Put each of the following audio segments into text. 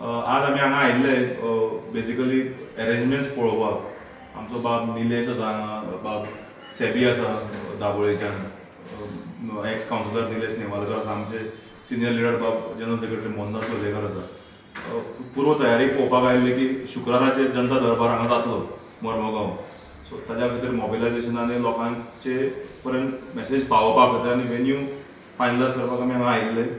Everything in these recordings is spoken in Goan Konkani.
आज आमी हांगा आयिल्ले बेसिकली एरेंजमेंट्स पळोवपाक. आमचो बाब निलेश आसा हांगा, बाब सेबी आसा दाबोळेच्यान, एक्स कावन्सिलर निलेश नेवालकर आसा, आमचे सिनियर लिडर बाब जनरल सेक्रेटरी मोहनदास लोलयेकर आसा. पूर्व तयारी पळोवपाक आयिल्ले की शुक्राराचे जनता दरबार हांगा जातलो मर्मगांव. सो ताज्या खातीर मोबिलायजेशन आनी लोकांचे पर्यंत मॅसेज पावोवपा खातीर आनी वेन्यू फायनलायज करपाक आमी हांगा आयिल्ले.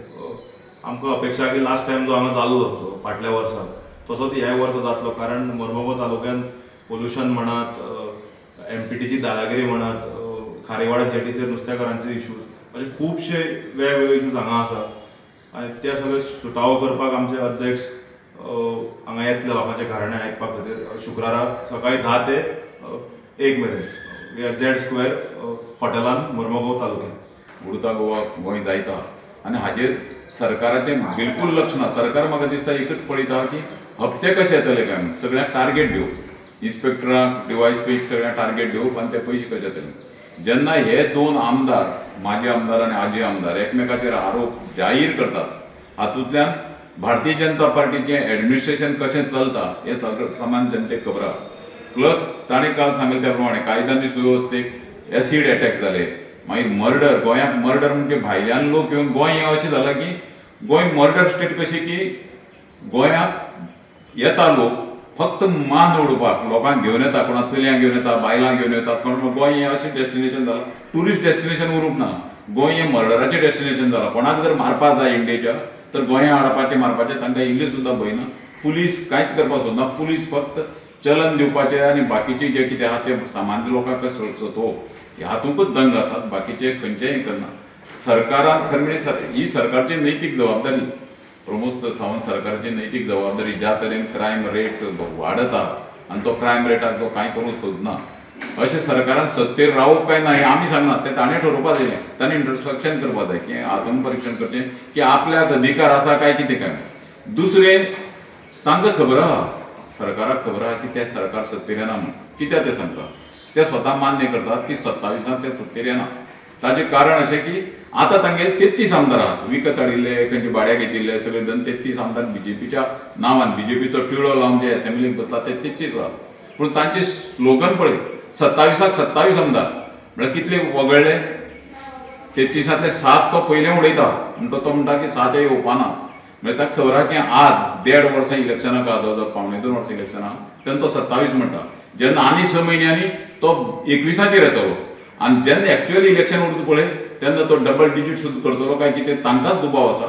आमकां अपेक्षा की लास्ट टायम जो हांगा जाल्लो फाटल्या वर्सा तसोच ह्याय वर्सा जातलो, कारण मर्मगांव तालुक्यान पोल्युशन म्हणात, एमपीटीची दादागिरी म्हणात, खारेवाडा जेटीचेर नुस्तेकारांचे इश्यूज, अशे खुबशे वेगवेगळे इश्यूज हांगा आसा आनी ते सगळे सुटावो करपाक आमचे अध्यक्ष हांगा येतले लोकांचे घराणे आयकपा खातीर शुक्रारा सकाळी 10 ते 1 मेरेन झेड स्क्वेअर हॉटेलान मर्मगांव तालुक्यात. उडता गोवा गोंय जायता आनी हाजेर सरकाराचें बिलकूल लक्ष ना. सरकार म्हाका दिसता एकच पळयता की हप्ते कशे येतले काय म्हणून, सगळ्यांक टार्गेट दिवप, इन्स्पेक्टरांक डीवायएसपीक सगळ्यांक टार्गेट दिवप आनी ते पयशे कशे येतले. जेन्ना हे दोन आमदार, माजी आमदार आनी आजी आमदार, एकमेकाचेर आरोप जाहीर करतात, हातूंतल्यान भारतीय जनता पार्टीचें एडमिनिस्ट्रेशन कशें चलता हें सगळें सामान्य जनतेक खबर आसा. प्लस ताणें काल सांगलें त्या प्रमाणे कायदा आनी सुवेवस्थेक एसीड एटॅक जाले, मागीर मर्डर, गोंयांत मर्डर म्हणजे भायल्यान लोक येवन गोंय हें अशें जालां की गोंय मर्डर स्टेट कशी की गोंयांत येता लोक फक्त मान उडोवपाक, लोकांक घेवन येता, कोणा चलयांक घेवन येता, बायलांक घेवन येतात, पण गोंय हें अशें डेस्टिनेशन जालां, ट्युरिस्ट डेस्टिनेशन उरूंक ना, गोंय हें मर्डराचें डेस्टिनेशन जालां. कोणाक जर मारपाक जाय इंडियेच्या तर गोंया हाडपाचें मारपाचें, तांकां इल्लें सुद्दां भंय ना. पुलीस कांयच करपाक सोदना, पुलीस फक्त चलन दिवपाचें आनी बाकीचें जें कितें आहा तें सामान्य लोकांक सतोवप हातूंतच दंग आसात, बाकीचे खंयचेय हें करना. सरकारान खरें म्हणजे ही सरकारची नैतीक जबाबदारी, प्रमोद सावंत सरकारची नैतीक जबाबदारी, ज्या तरेन क्रायम रेट वाडता आनी तो क्रायम रेटाक तो कांय करूंक सोदना, अशें सरकारान सत्तेर रावप काय ना हें आमी सांगना, तें ताणें ठरोवपाक जाय, ताणें इंट्रोस्पेक्शन करपाक जाय की आत्मपरिक्षण करचें की आपल्याक अधिकार आसा काय कितें काय. दुसरें तांकां खबर आहा, सरकाराक खबर आहा की ते सरकार सत्तेर येना म्हूण, कित्याक तें सांगता, ते स्वता मान्य करतात की 27 ते सत्तेर येना. ताचें कारण अशें की आतां तांगेले 33 आमदार आहात, विकत हाडिल्ले, खंयचे भाड्याक घेतिल्ले, सगळे जण 33 आमदार बीजेपीच्या नांवान, बीजेपीचो टिळो लावन जे एसेंब्लीक बसतात ते 33 आहात. पूण तांचे स्लोगन पळय, 27 27 आमदार म्हळ्यार कितले वगळ्ळे, 33 7 तो पयलें उडयता, म्हणटा तो म्हणटा की 7 हे येवपाना. म्हळ्यार ताका खबर आहा की आज 1.5 वर्सां इलेक्शनाक आहा, जवळ जवळ 1.75 वर्सां इलेक्शनाक, तेन्ना तो 27 म्हणटा, जेन्ना आनी 6 म्हयन्यांनी तो 21 येतलो आनी जेन्ना एक्चुअली इलेक्शन उरता पळय तेन्ना तो डबल डिजीट सुद्दां करतलो काय कितें तांकांच दुबाव आसा.